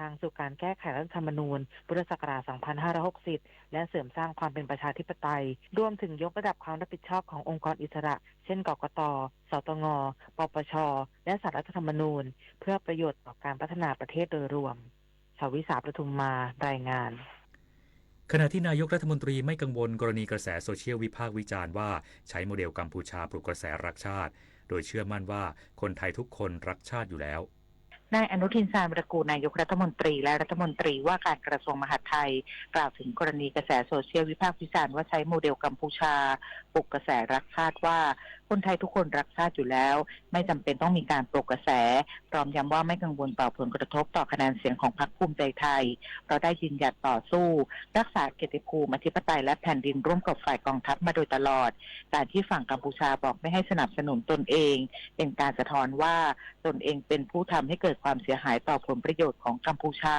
างสู่การแก้ไขรัฐธรรมนูญพุทธศักราช สองพันห้าร้อยหกสิบ และเสริมสร้างความเป็นประชาธิปไตย รวมถึงยกระดับความรับผิดชอบขององค์กรอิสระ เช่น กกต สตง ปปช และศาลรัฐธรรมนูญ เพื่อประโยชน์ต่อการพัฒนาประเทศโดยรวม ชวิสา ประทุมมา รายงาน ขณะที่นายกรัฐมนตรีไม่กังวลกรณีกระแสโซเชียลวิพากษ์วิจารณ์ว่าใช้โมเดลกัมพูชาปลุกกระแสรักชาติ โดยเชื่อมั่นว่าคนไทยทุกคนรักชาติอยู่แล้ว นายอนุทิน ชาญวีรกูร นายกรัฐมนตรี และรัฐมนตรีว่าการกระทรวงมหาดไทย กล่าวถึงกรณีกระแสโซเชียลวิพากษ์วิจารณ์ว่าใช้โมเดลกัมพูชาปลุกกระแสรักชาติว่า คนไทยทุกคนรักชาติอยู่แล้ว ไม่จำเป็นต้องมีการปลุกกระแส พร้อมย้ำว่าไม่กังวลต่อผลกระทบต่อคะแนนเสียงของพรรคภูมิใจไทย เพราะได้ยืนหยัดต่อสู้ รักษาเกียรติภูมิอธิปไตยและแผ่นดินร่วมกับฝ่ายกองทัพมาโดยตลอด การที่ฝั่งกัมพูชาบอกไม่ให้สนับสนุนตนเอง เป็นการสะท้อนว่าตนเองเป็นผู้ทำให้เกิดความเสียหายต่อผลประโยชน์ของกัมพูชา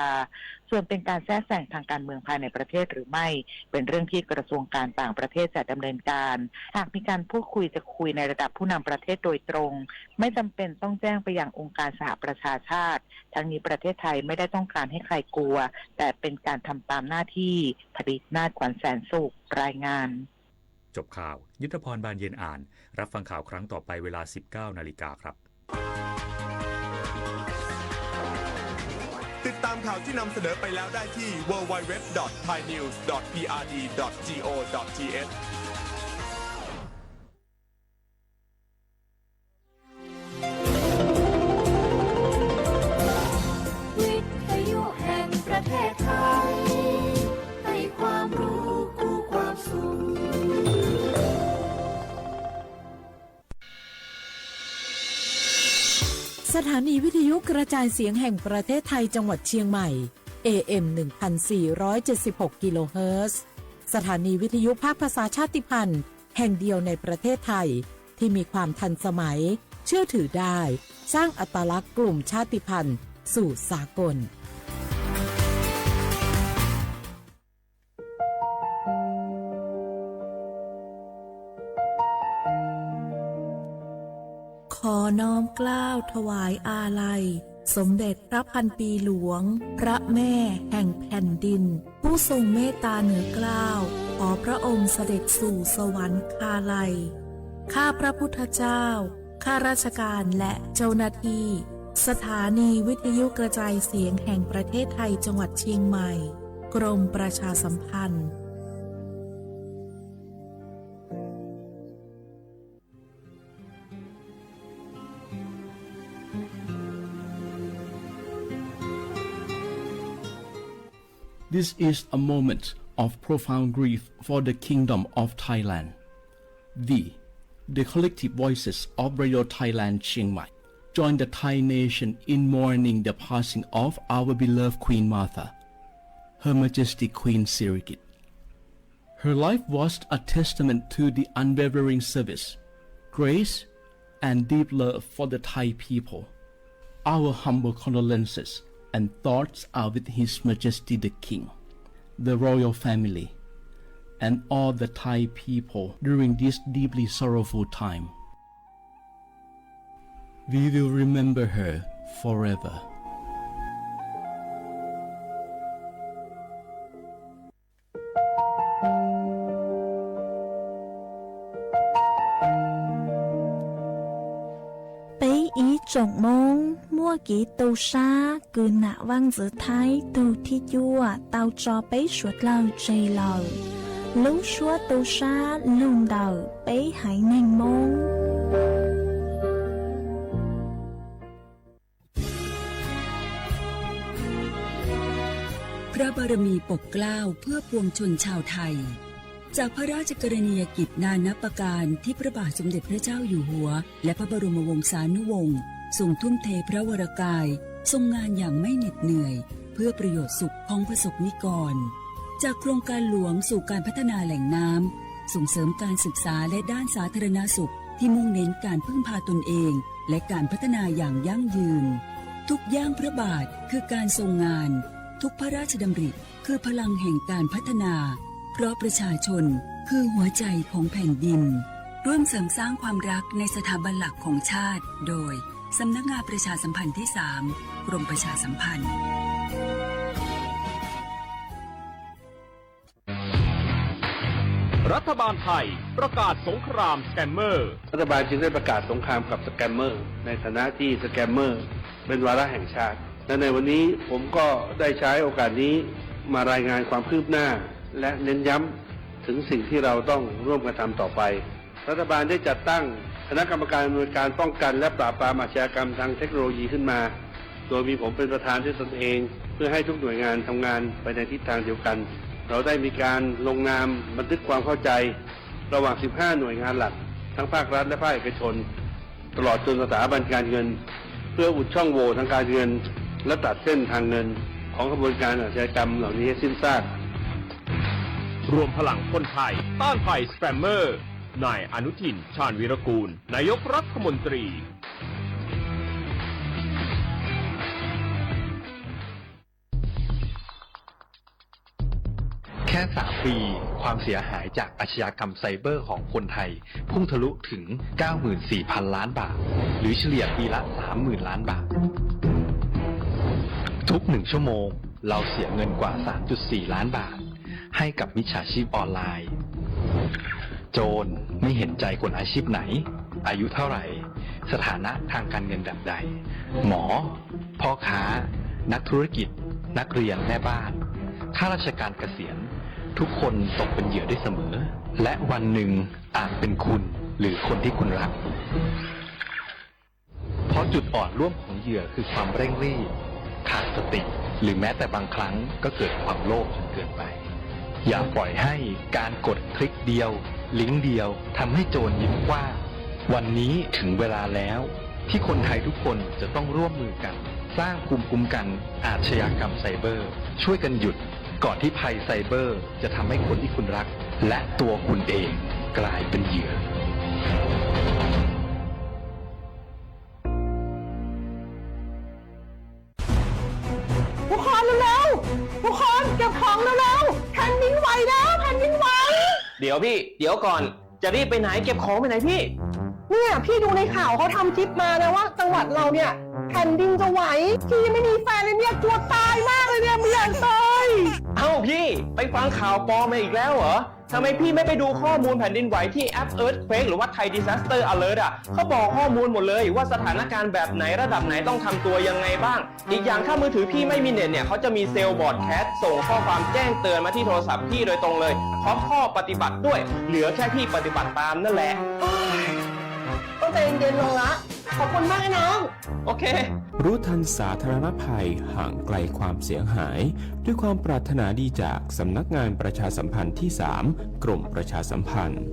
ส่วนเป็นการแทรกแซงทางการเมืองภายในประเทศหรือไม่ เป็นเรื่องที่กระทรวงการต่างประเทศจะดำเนินการ หากมีการพูดคุยจะคุยในระดับผู้นำประเทศโดยตรง ไม่จำเป็นต้องแจ้งไปยังองค์การสหประชาชาติ ทั้งนี้ประเทศไทยไม่ได้ต้องการให้ใครกลัว แต่เป็นการทำตามหน้าที่ ผลิตนาถขวัญแสนสุข รายงาน จบข่าว ยุทธพร บานเย็นอ่าน รับฟังข่าวครั้งต่อไปเวลา สิบเก้านาฬิกาครับ ติดตามข่าวที่นำเสนอไปแล้วได้ที่ ดับเบิลยู ดับเบิลยู ดับเบิลยู ดอท ไทยนิวส์ ดอท พีอาร์ดี ดอท จี โอ ดอท ที เอช วิทยุแห่งประเทศไทย ให้ความรู้คู่ความสุข สถานีวิทยุกระจายเสียงแห่งประเทศไทยจังหวัดเชียงใหม่ เอ เอ็ม หนึ่งพันสี่ร้อยเจ็ดสิบหก กิโลเฮิรตซ์ สถานีวิทยุภาคภาษาชาติพันธุ์แห่งเดียวในประเทศไทย ที่มีความทันสมัย เชื่อถือได้ สร้างอัตลักษณ์กลุ่มชาติพันธุ์สู่สากล ขอน้อมเกล้าถวายอาลัย สมเด็จพระพันปีหลวง พระแม่แห่งแผ่นดิน ผู้ทรงเมตตาเหนือเกล้า ขอพระองค์เสด็จสู่สวรรคาลัย ข้าพระพุทธเจ้า ข้าราชการและเจ้าหน้าที่ สถานีวิทยุกระจายเสียงแห่งประเทศไทยจังหวัดเชียงใหม่ กรมประชาสัมพันธ์ This is a moment of profound grief for the Kingdom of Thailand. We, the collective voices of Radio Thailand Chiang Mai, join the Thai nation in mourning the passing of our beloved Queen Mother, Her Majesty Queen Sirikit. Her life was a testament to the unwavering service, grace, and deep love for the Thai people. Our humble condolences and thoughts are with His Majesty the King, the royal family, and all the Thai people during this deeply sorrowful time. We will remember her forever. Peb ib tsoom Hmoob muaj kev tu sab kws nam vaj ntxwv Thaib tug thib cuaj tau tso peb suav dlawg tseg lawm. Lub suab tu sab lug ntawm peb haiv neeg Hmoob. พระบารมีปกเกล้าเพื่อปวงชนชาวไทย จากพระราชกรณียกิจนานับประการที่พระบาทสมเด็จพระเจ้าอยู่หัว และพระบรมวงศานุวงศ์ทรงทุ่มเทพระวรกาย ทรงงานอย่างไม่เหน็ดเหนื่อย เพื่อประโยชน์สุขของประสบนิกร จากโครงการหลวงสู่การพัฒนาแหล่งน้ำ ส่งเสริมการศึกษาและด้านสาธารณสุขที่มุ่งเน้นการพึ่งพาตนเอง และการพัฒนาอย่างยั่งยืน ทุกย่างพระบาทคือการทรงงาน ทุกพระราชดำริคือพลังแห่งการพัฒนา เพราะประชาชนคือหัวใจของแผ่นดิน ร่วมเสริมสร้างความรักในสถาบันหลักของชาติ โดย สำนักงานประชาสัมพันธ์ที่สาม กรมประชาสัมพันธ์ รัฐบาลไทยประกาศสงครามสแกมเมอร์ รัฐบาลจึงได้ประกาศสงครามกับสแกมเมอร์ ในฐานะที่สแกมเมอร์เป็นวาระแห่งชาติ และในวันนี้ผมก็ได้ใช้โอกาสนี้มารายงานความคืบหน้า และเน้นย้ำถึงสิ่งที่เราต้องร่วมกันทำต่อไป รัฐบาลได้จัดตั้งคณะกรรมการอำนวยการป้องกันและปราบปรามอาชญากรรมทางเทคโนโลยีขึ้นมา โดยมีผมเป็นประธานด้วยตนเอง เพื่อให้ทุกหน่วยงานทำงานไปในทิศทางเดียวกัน เราได้มีการลงนามบันทึกความเข้าใจ ระหว่าง สิบห้า หน่วยงานหลัก ทั้งภาครัฐและภาคเอกชน ตลอดจนสถาบันการเงิน เพื่ออุดช่องโหว่ทางการเงิน และตัดเส้นทางเงินของขบวนการอาชญากรรมเหล่านี้ให้สิ้นซาก รวมพลังคนไทยต้านภัยสแกมเมอร์ นายอนุทิน ชาญวีรกูล นายกรัฐมนตรี แค่ สาม ปี ความเสียหายจากอาชญากรรมไซเบอร์ของคนไทย พุ่งทะลุถึง เก้าหมื่นสี่พัน ล้านบาท หรือเฉลี่ยปีละ สามหมื่น ล้านบาท ทุกหนึ่งชั่วโมง เราเสียเงินกว่า สามจุดสี่ ล้านบาท ให้กับมิจฉาชีพออนไลน์ โจรไม่เห็นใจคนอาชีพไหน อายุเท่าไหร่ สถานะทางการเงินแบบใด หมอ พ่อค้า นักธุรกิจ นักเรียน แม่บ้าน ข้าราชการเกษียณ ทุกคนตกเป็นเหยื่อได้เสมอ และวันหนึ่งอาจเป็นคุณ หรือคนที่คุณรัก เพราะจุดอ่อนร่วมของเหยื่อคือความเร่งรีบ ขาดสติ หรือแม้แต่บางครั้งก็เกิดความโลภจนเกินไป อย่าปล่อยให้การกดคลิกเดียว ลิงก์เดียวทำให้โจรยิ้มกว้าง วันนี้ถึงเวลาแล้ว ที่คนไทยทุกคนจะต้องร่วมมือกัน สร้างภูมิคุ้มกันอาชญากรรมไซเบอร์ ช่วยกันหยุด ก่อนที่ภัยไซเบอร์จะทำให้คนที่คุณรัก และตัวคุณเองกลายเป็นเหยื่อ ทุกคนเร็วๆ ทุกคนเก็บของเร็วๆ แผ่นดินไหวแล้ว แผ่นดินไหว เดี๋ยวพี่ เดี๋ยวก่อน จะรีบไปไหน เก็บของไปไหนพี่ เนี่ย พี่ดูในข่าวเขาทำคลิปมานะว่าจังหวัดเราเนี่ย แผ่นดินจะไหว พี่ยังไม่มีแฟนเลยเนี่ย กลัวตายมากเลยเนี่ย ไม่อยากตาย เอ้าพี่ ไปฟังข่าวปลอมมาอีกแล้วเหรอ ทำไมพี่ไม่ไปดูข้อมูลแผ่นดินไหวที่แอป Earthquake หรือว่า Thai Disaster Alert อ่ะ เขาบอกข้อมูลหมดเลยว่าสถานการณ์แบบไหนระดับไหนต้องทำตัวยังไงบ้าง อีกอย่างถ้ามือถือพี่ไม่มีเน็ตเนี่ย เขาจะมีเซลล์บรอดแคสต์ส่งข้อความแจ้งเตือนมาที่โทรศัพท์พี่โดยตรงเลย พร้อมข้อปฏิบัติด้วย เหลือแค่พี่ปฏิบัติตามนั่นแหละ ต้องใจเย็นๆ ลงละ ขอบคุณมากนะน้อง โอเค รู้ทันสาธารณภัย ห่างไกลความเสียหาย ด้วยความปรารถนาดีจากสำนักงานประชาสัมพันธ์ที่ สาม กรมประชาสัมพันธ์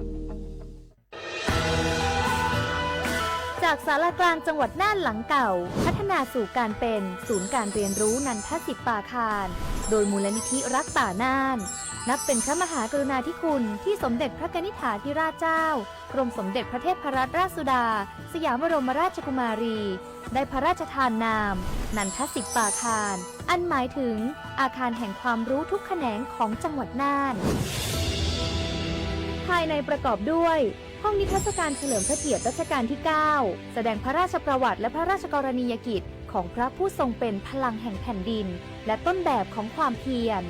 จากศาลากลางจังหวัดน่านหลังเก่า พัฒนาสู่การเป็นศูนย์การเรียนรู้นันทสิทธิ์ปาคาร โดยมูลนิธิรักป่าน่าน นับเป็นพระมหากรุณาธิคุณที่สมเด็จพระกนิษฐาธิราชเจ้า กรมสมเด็จพระเทพรัตนราชสุดา สยามบรมราชกุมารี ได้พระราชทานนาม นันทสิทธิ์ปาคาร อันหมายถึงอาคารแห่งความรู้ทุกแขนงของจังหวัดน่าน ภายในประกอบด้วย ห้องนิทรรศการเฉลิมพระเกียรติรัชกาลที่ เก้า แสดงพระราชประวัติและพระราชกรณียกิจของพระผู้ทรงเป็นพลังแห่งแผ่นดิน และต้นแบบของความเพียร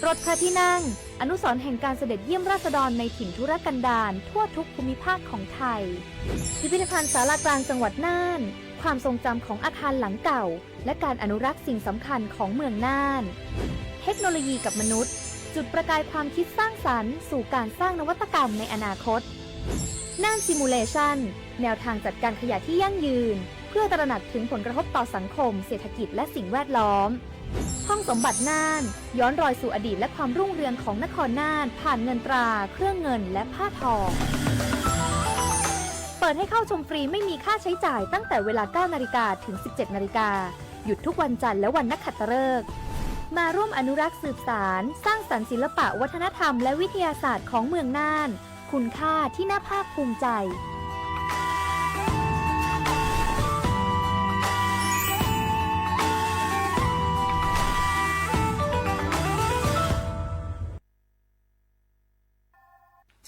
รถพระที่นั่ง อนุสรณ์แห่งการเสด็จเยี่ยมราษฎรในถิ่นทุรกันดารทั่วทุกภูมิภาคของไทย พิพิธภัณฑ์ศาลากลางจังหวัดน่าน ความทรงจำของอาคารหลังเก่า และการอนุรักษ์สิ่งสำคัญของเมืองน่าน เทคโนโลยีกับมนุษย์ จุดประกายความคิดสร้างสรรค์สู่การสร้างนวัตกรรมในอนาคต น่าน Simulation แนวทางจัดการขยะที่ยั่งยืน เพื่อตระหนักถึงผลกระทบต่อสังคม เศรษฐกิจ และสิ่งแวดล้อม ห้องสมบัติน่าน ย้อนรอยสู่อดีตและความรุ่งเรืองของนครน่าน ผ่านเงินตรา เครื่องเงิน และผ้าทอ เปิดให้เข้าชมฟรีไม่มีค่าใช้จ่ายตั้งแต่เวลา เก้านาฬิกา ถึง สิบเจ็ดนาฬิกา หยุดทุกวันจันทร์และวันนักขัตฤกษ์ มาร่วมอนุรักษ์สืบสาน สร้างสรรค์ศิลปะวัฒนธรรมและวิทยาศาสตร์ของเมืองน่าน คุณค่าที่น่าภาคภูมิใจ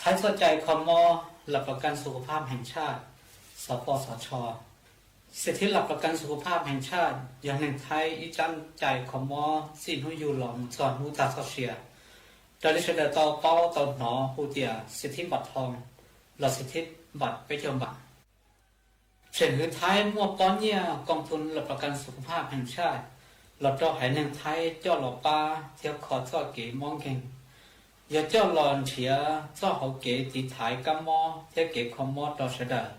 Thaib txoj cai kho mob หลักประกันสุขภาพแห่งชาติ สปสช. សិទ្ធិ หลักประกันสุขภาพแห่งชาติ yog neeg Thaib ib tsab cai kho mob txij hnub yug los mus txog hnub tag txoj sia. Raws li sawv daws tau paub tau hnov hu tias สิทธิบัตรทอง los สิทธิบัตร peb caug npam. Tseem hwv Thaib muaj pob nyiaj กองทุนหลักประกันสุขภาพแห่งชาติ los rau haiv neeg Thaib coj los pab thiab kho txoj kev mob nkeeg, yog coj los nrhiav txoj hauv kev tiv thaiv kab mob thiab kev kho mob rau sawv daws.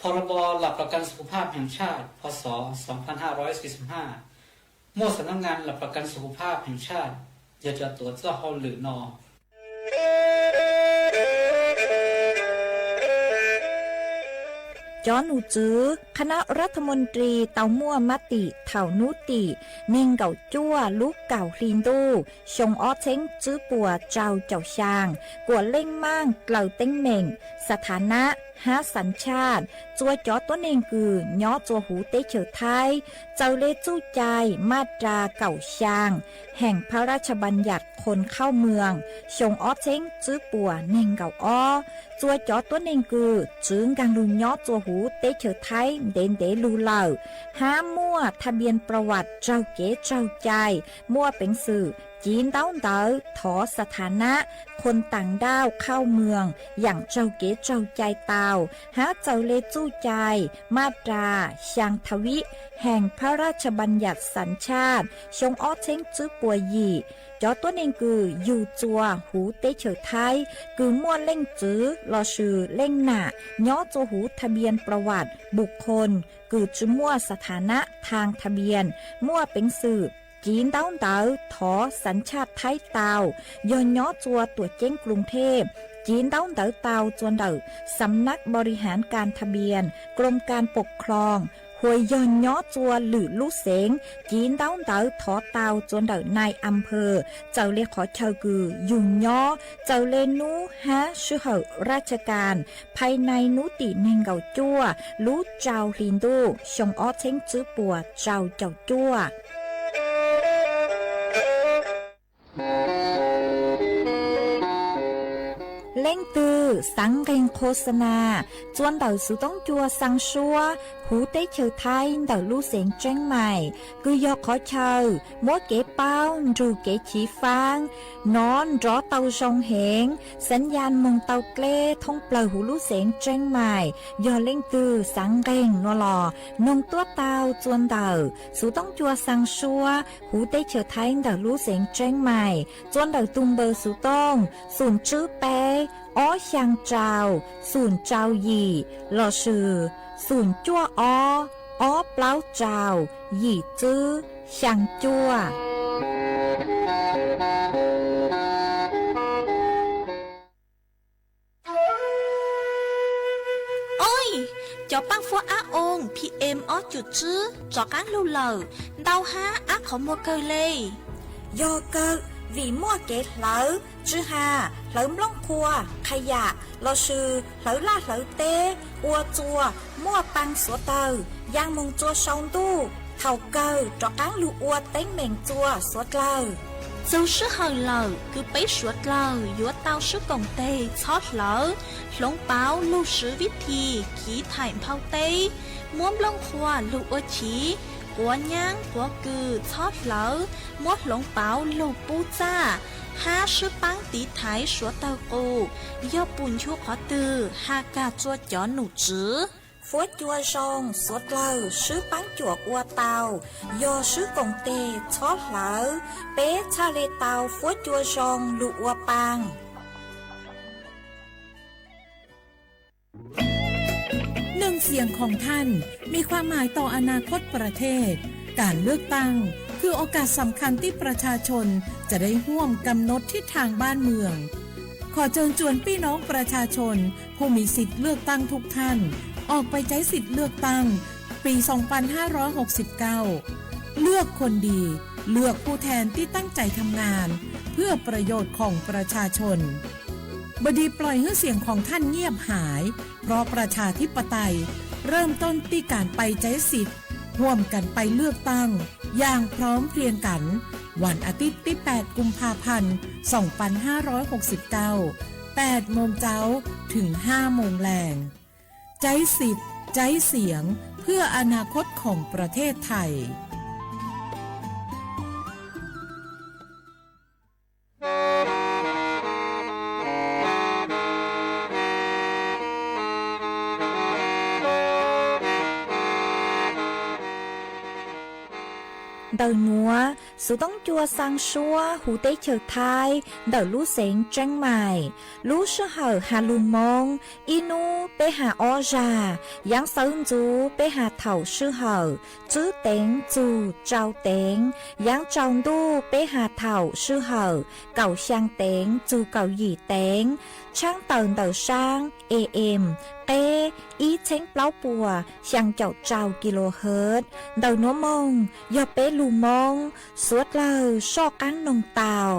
พรบ หลักประกันสุขภาพแห่งชาติ พ.ศ. สองพันห้าร้อยสี่สิบห้า muaj สำนักงานหลักประกันสุขภาพแห่งชาติ yog cov tuav txoj hauj lwm no. Cov nom tswv คณะรัฐมนตรี tau muaj มติ thaum hnub tim nees nkaum cuaj lub kaum hli ntuj xyoo ob txheeb tswb puas rau caum xyaa, kuas leej maaj dlaws teeb meem สถานะ hab สัญชาติ txua cov tuab neeg kws nyob txua huv teb chaws Thaib, txawm le txuj cai maj ras kaum xyaa แห่งพระราชบัญญัติคนเข้าเมือง xyoo ob txheeb tswb puas nees nkaum ob. Txua cov tuab neeg kws tsi nkaag lug nyob txua huv teb chaws Thaib ntev ntev lug lawm, hab muaj ทะเบียนประวัติ raug kev raug cai, muaj peev xwm civ ntaub ntawv thov สถานะ คนต่างด้าวเข้าเมือง yaam raug kev raug cai tau, hab txawm le txuj cai maj ras xyaa ทวี แห่งพระราชบัญญัติสัญชาติ xyoo ob txheeb tswb puas yim. Cov tuab neeg kws yug txua huv teb chaws Thaib kws muaj leej txwv lossis leej nam nyob txua huv ทะเบียนประวัติบุคคล kws tsi muaj สถานะ ทางทะเบียน muaj peev xwm civ ntaub ntawv thov สัญชาติ Thaib tau, yog nyob txua tuam ceeb กรุงเทพ civ ntaub ntawv tau txua ntawm สำนักบริหารการทะเบียน กรมการปกครอง hos yog nyob txua lwm lub xeev civ ntaub ntawv thov tau txua ntawm นายอำเภอ txawm le qhov chaw kws yug nyob, txawm le nub hab sij hawm ราชการ ภายใน hnub tim nees nkaum cuaj lub rau hli ntuj xyoo ob txheeb tswb puas rau caum cuaj. Leej twg xaav nqeeg โฆษณา txua ntawm xuv toob cua xaa suab huv teb chaws Thaib ntawm lub xeev Tseeb Mais, kws yog qhov chaw muab kev paub nrug kev chiv faab nov nrov tau zoo heev, xav yas moog tau dleb thoob plawg huv lub xeev Tseeb Mais. Yog leej twg xaav nqeeg nuav los noog tuab tau txua ntawm xuv toob cua xaa suab huv teb chaws Thaib ntawm lub xeev Tseeb Mais, txua ntawm tug npawb xuv tooj xoom tswb peb ob xyaa rau xoom rau yim lossis xoom cuaj ob ob plaub rau yim tswb xyaa cuaj. Oj, cov paab fuab ab oo PM ob cum tswb rov qaab lug lawm, ntau hab ab qhov muag kawg le. Yog kawg, vim muaj kev hlawv, tsi has hlawv nplooj qhuav, qha yam lossis hlawv laj hlawv teb, ua txua muaj paa suav dlawg, yaa moog txua sau ntuj, thaum kawg rov qaab lug ua teeb meem txua suav dlawg. Txug sij hawm lawm kws peb suav dlawg yuav tau sib koom teg txhob hlawv, hloov pauv lug swv vib thi kiv thaim nphau teb, muab nplooj qhuav lug ua chiv, quav nyaab quav kws txhob hlawv, muab hloov pauv lug pub txaj, hab sib paab tiv thaiv suav dlawg qus. Yog pum nchu qhov twg has kag txua cov nom tswv. Fuab cua zoo suav dlawg sib paab cuam ua tau, yog sib koom teg txhob hlawv, peb txhaj le tau fuab cua zoo lug ua paa. หนึ่งเสียงของท่าน มีความหมายต่ออนาคตประเทศ การเลือกตั้ง คือโอกาสสำคัญที่ประชาชนจะได้ร่วมกำหนดทิศทางบ้านเมือง ขอเชิญชวนพี่น้องประชาชนผู้มีสิทธิ์เลือกตั้งทุกท่าน ออกไปใช้สิทธิ์เลือกตั้ง ปี สองพันห้าร้อยหกสิบเก้า เลือกคนดี เลือกผู้แทนที่ตั้งใจทำงาน เพื่อประโยชน์ของประชาชน บดีปล่อยให้เสียงของท่านเงียบหาย เพราะประชาธิปไตยเริ่มต้นที่การไปใช้สิทธิ์ ร่วมกันไปเลือกตั้งอย่างพร้อมเพรียงกัน วันอาทิตย์ที่ แปด กุมภาพันธ์ สองพันห้าร้อยหกสิบเก้า แปด โมงเช้า ถึง ห้า โมง แลง ใช้สิทธิ์ ใช้เสียง เพื่ออนาคตของประเทศไทย. Taws nuav, xuv toob cua xaa suab huv teb chaws Thaib ntawm lub xeev Tseeb Maim. Lub sij hawm has lug Moob, ib nub peb has ob zag, yaav xawv ntxuv peb has thaum sij hawm tswb teev txug tsau teev, yaav tsau ntuj peb has thaum sij hawm kaum xyaa teev txug kaum yim teev, tshaab tawm ntawm saab A M qeb ib txheeb plaub puas xyaa caum rau kilohertz. Ntawm nuav moog yog peb lug Moob, suav dlawg soj qaab noog tau.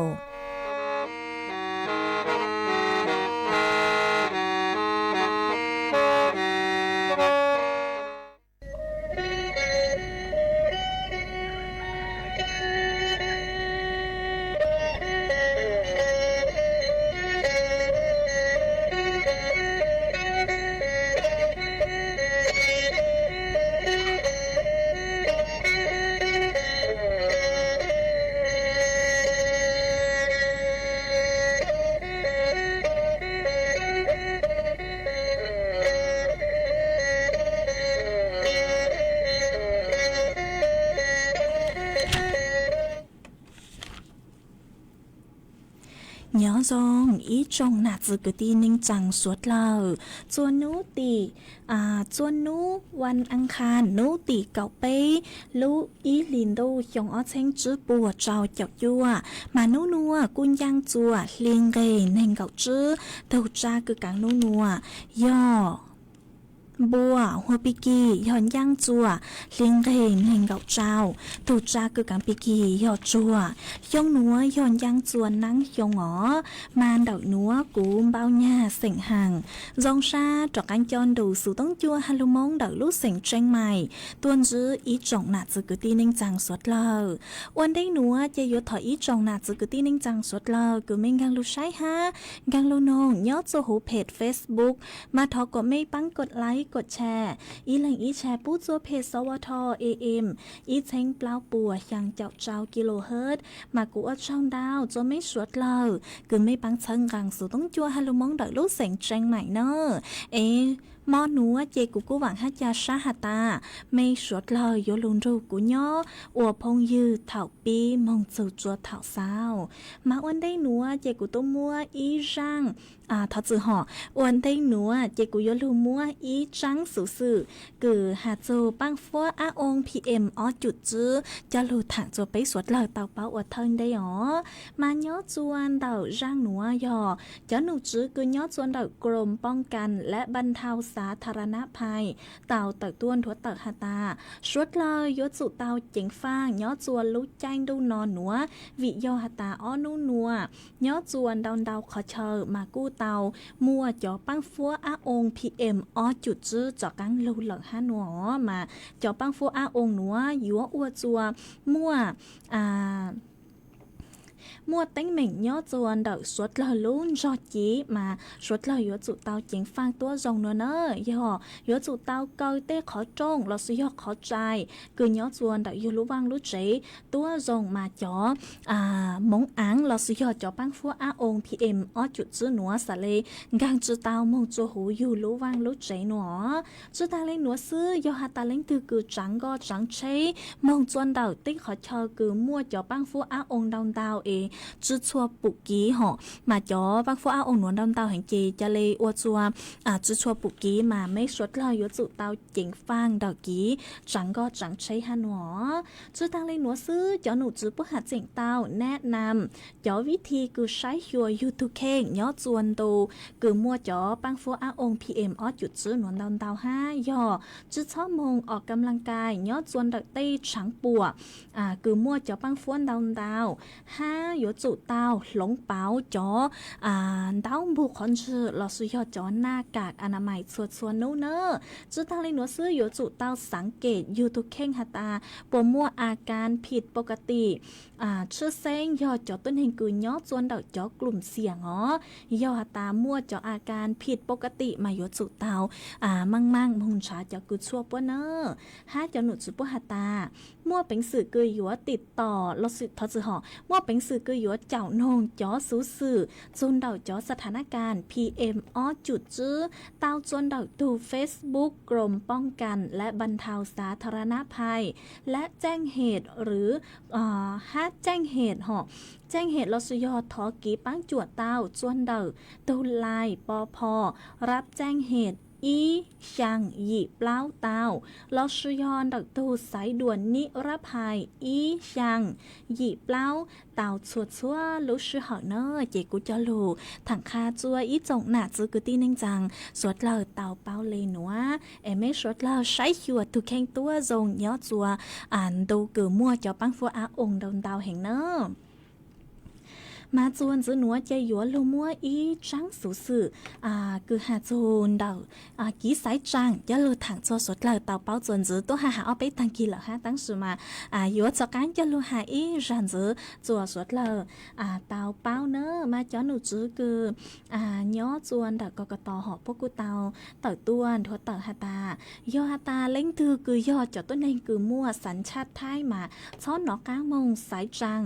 Nyob zoo ib tsoom nam txiv kwv tij neej tsaa suav dlawg, txhua nub tim, txhua nub vas aas khaas nub tim kaum peb lub ib hlis ntuj xyoo ob txheeb tswb puas rau caum cuaj, mas nub nuav kuj ncaaj txuas hli nqeg neeg nkaum tswb. Tug tsa kws kaav nub nuav yog npua, hua pig kig yog ncaaj txuas hli nqeg neeg nkaum rau. Tug tsa kws kaav pig kig yog tsuag. Xyoo nuav yog ncaaj txuas naab xyoo os, mas ntawm nuav kuv npau nyag xeem haas zoo sab rov qaab coj nrug xuv toob cua has lug Moob ntawm lub xeem Tseeb Maim tuaj ntsib ib tsoom nam txiv kwv tij neej tsaa suav dlawg. Ua ntej nuav ces yuav thov ib tsoom nam txiv kwv tij neej tsaa suav dlawg kws mej nkaag lug saib hab nkaag lug noog nyob txuas huv peg Facebook, mas thov kom mej paab kod like kod share, ib leeg ib share pub txuas peg xov ua tho A M ib txheeb plaub puas xyaa caum rau kilohertz, mas kuv ua tsaug ntau rua mej suav dlawg kws mej paab txhawb nqaa xuv toob cua has lug Moob ntawm lub xeem Tseeb Maim na. Es mo nuav ces kuv kuj vaam hab ca sab has tas mej suav dlawg yuav lug nrug kuv nyob ua phooj ywg thaum pib moog txug rua thaum xaus. Mas ua ntej nuav ces kuv tuaj muab ib zaaj, thov txim hov, ua ntej nuav ces kuv yuav lug muab ib tsaab xuv xwm kws has txug paab fuab ab oo P M ob cum tswb coj lug thaam rua peb suav dlawg tau paub ua thawj ntej os. Mas nyob rua ntawm zaaj nuav yog cov num tswv kws nyob rua ntawm กรมป้องกันและบรรเทาสาธารณภัย tau tawm tuaj nthuav tawm has tas suav dlawg yuav tsum tau ceev faaj nyob rua lub caij ntuj no nuav, vim yog has tas ob nub nuav nyob rua ntau ntau qhov chaw mas kuj tau muaj cov paab fuab ab oo P M ob cum tswb rov qaab lug lawm hab nuav os. Mas cov paab fuab ab oo nuav yuav ua rua muaj muaj teeb meem nyob rua ntawm suav dlawg lub ntsog civ mas suav dlawg yuav tsum tau ceev faaj tuab zoo nuav na. Yog yuav tsum tau kaw tej qhov rooj lossis yog qhov rais kws nyob rua ntawm yug lub vaaj lub tsev tuab zoo mas cov moov aav lossis yog cov paab fuab ab oo P M ob cum tswb nuav xaav le nkaag tsi tau moog rua huv yug lub vaaj lub tsev nuav os. Tsi taag le nuav xwb, yog has tas leej twg kws tsaav nkoj tsaav tsheb moog rua ntawm tej qhov chaw kws muaj cov paab fuab ab oo ntau ntau es tsi txhua pum kiv hov, mas cov paab fuab ab oo nuav ntau ntau heev ces ca le ua rua tsi txhua pum kiv mas meb suav dlawg yuav tsum tau ceev faaj ntawm kiv tsaav nkoj tsaav tsheb hab nuav os. Tsi taag le nuav xwb, cov num tswv puab has tseem tau nab nam cov vib thi kws saib xyuas yug tug kheej nyob rua ntu kws muaj cov paab fuab ab oo P M ob cum tswb nuav ntau ntau hab yog tsi txhob moog ออกกำลังกาย nyob rua ntawm tej tshaav puam kws muaj cov paab fuab ntau ntau, hab yuav tsum tau hloov pauv cov ntaub npug qhov ntswg lossis yog cov naj kam a na mais txhua txhua nub na. Tsi taag le nuav xwb, yuav tsum tau xaav kem yug tug kheej has tas puas muaj a kaan phim pov ka tim, tshwj xeeb yog cov tuab neeg kws nyob rua ntawm cov klum xiam os. Yog has tas muaj cov a kaan phim pov ka tim mas yuav tsum tau maaj maaj moog nrhav cov kws tshuaj puab na. Hab cov num tswv puab has tas muaj peev xwm kws yuav tim tom los sis thov txwm hom muaj peev xwm yuav caum noog cov xuv xwm txug ntawm cov xa tha nab kas P M ob cum tswb tau txua ntawm tug Facebook Krom Poob Kas lab Npas Nthau Xa Tha Ra Nab Phais lab Tseej Hem lwm hab Tseej Hem hom Tseej Hem lossis yog thov kiv paab cuam tau txua ntawm tug Lais Pov Phom Rab Tseej Hem ib xyaa yim plaub tau, lossis yog ntawm tug Xaiv Duam Nib Rab Phais ib xyaa yim plaub tau txhua txhua lub sij hawm na. Ces kuv coj lug thaam qha txua ib tsoom nam txiv kwv tij neej tsaa suav dlawg tau paub le nuav es meb suav dlawg saib xyuas tug kheej tuab zoo nyob txua ntu kws muaj cov paab fuab av oo ntau ntau heev na. Mas txuas ntxiv nuav ces yuav lug muab ib tsaab xuv xwm kws has txug ntawm kiv xaiv tsaa coj lug thaam txua suav dlawg tau paub txuas ntxiv tuab has has ob peb taag kis lawm hab, tab sis mas yuav rov qaab coj lug has ib zag ntxiv txua suav dlawg tau paub na. Mas cov nom tswv kws nyob txua ntawm ko ko tos hom puab kuj tau tawm tuaj nthuav tawm has tas, yog has tas leej twg kws yog cov tuab neeg kws muaj xav tshaj Thaib mas txhob nov qaab moog xaiv tsaa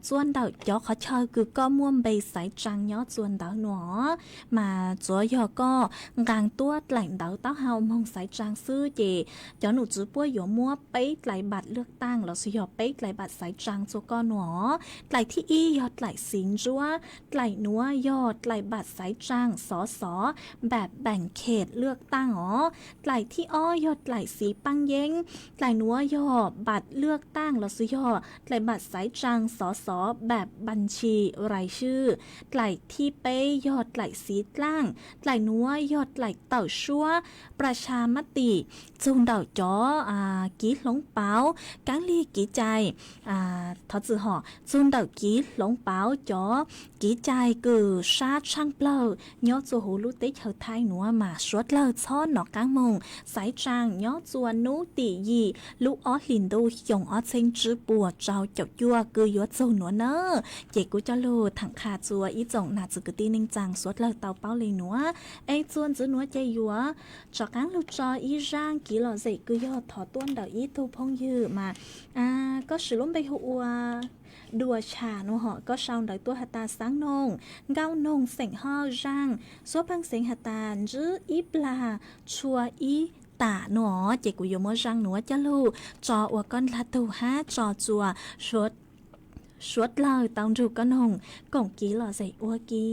txua ntawm cov qhov chaw kws koj muaj npe xaiv tsaa nyob txua ntawd nuav, mas tsuav yog koj nqaa tuab dlaim ntawv taub hau moog xaiv tsaa xwb ces cov nom tswv puab yuav muab peb dlaim npaam lwaj taaj lossis yog peb dlaim npaam xaiv tsaa txua koj nuav. Dlaim thib ib yog dlaim xiv ntsuab, dlaim nuav yog dlaim npaam xaiv tsaa xov xov npaam npaam khem lwaj taaj os. Dlaim thib ob yog dlaim xiv paaj yeeb, dlaim nuav yog npaam lwaj taaj lossis yog dlaim npaam xaiv tsaa xov xov npaam npaam ntshis rais swj. Dlaim thib peb yog dlaim xiv dlaaj, dlaim nuav yog dlaim tawm suab pra sha mab tim txug ntawm cov kiv hloov pauv kaab lig kiv cai, thov txwm hom txug ntawm kiv hloov pauv cov kiv cai kws sab tshaaj plawg nyob txua huv lub teb chaws Thaib nuav mas suav dlawg txhob nov qaab moog xaiv tsaa nyob txua nub tim yim lub ob hlis ntuj xyoo ob txheeb tswb puas rau caum cuaj kws yuav txug nuav na. Ces kuv coj lug thaam qha txua ib tsoom nam txiv kwv tij neej tsaa suav dlawg tau paub le nuav. Es txua ntxiv nuav ces yuav rov qaab lug tso ib zaaj kiv lom zem kws yog thov tuaj ntawm ib tug phooj ywg mas koj swm lub npe hu ua Dua Tsham nuav hom, koj sau ntawv tuaj has tas xaav noog, nkauj noog xeem Hoj, zaaj, suab pheej xeev has tas ntsib ib plag tshua ib tam nuav os. Ces kuv yuav muab zaaj nuav coj lug tso ua koj dlaag tug hab tso txua suav dlawg tau nrug koj noog koom kiv lom zem ua ke.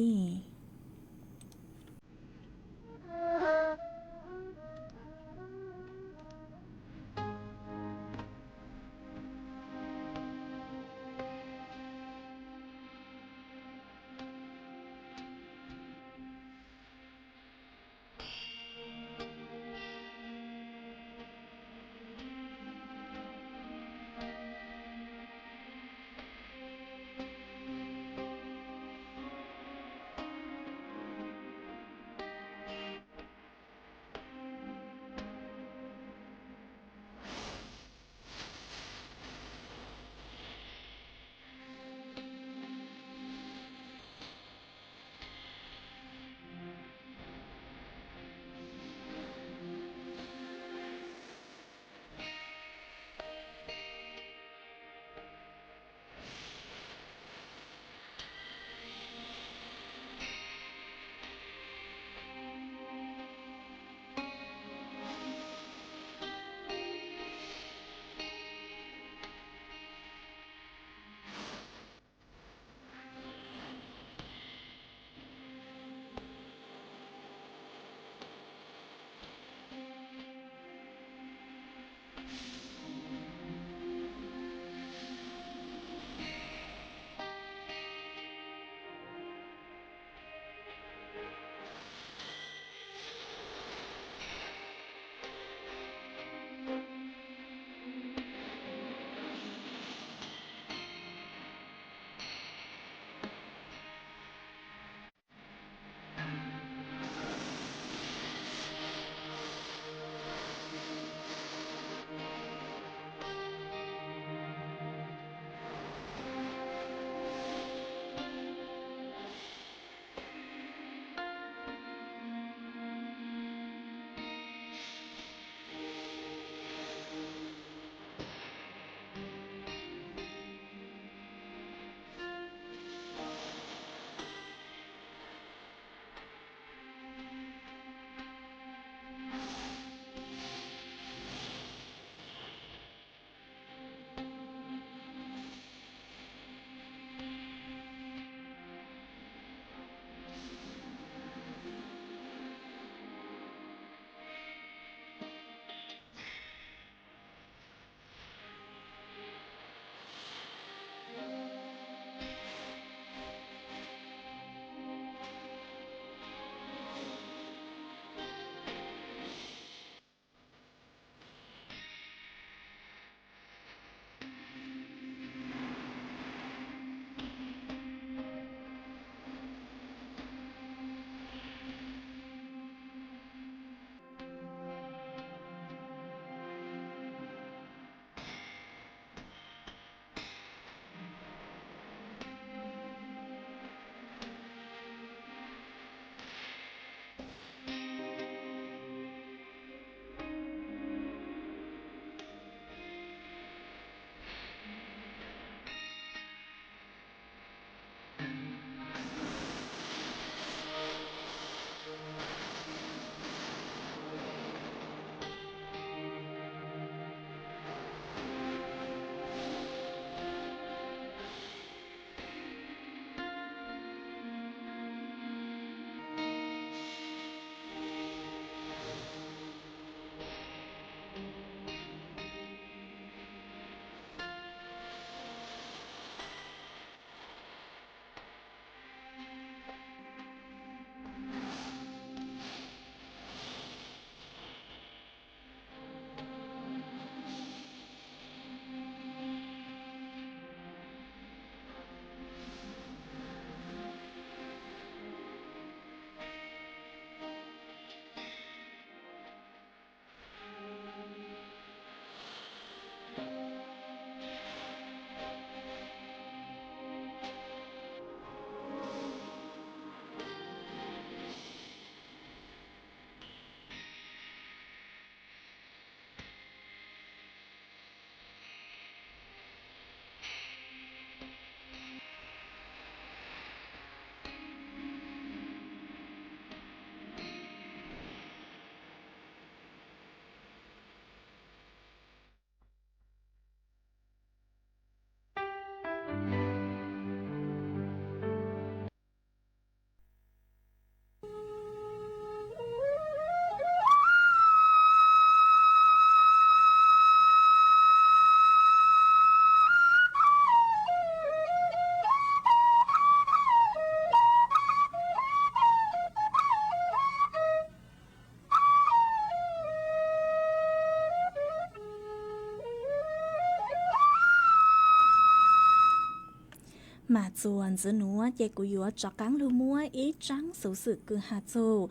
Mas txuas ntxiv nuav ces kuv yuav rov qaab lug muab ib tsaab xuv xwm kws has txug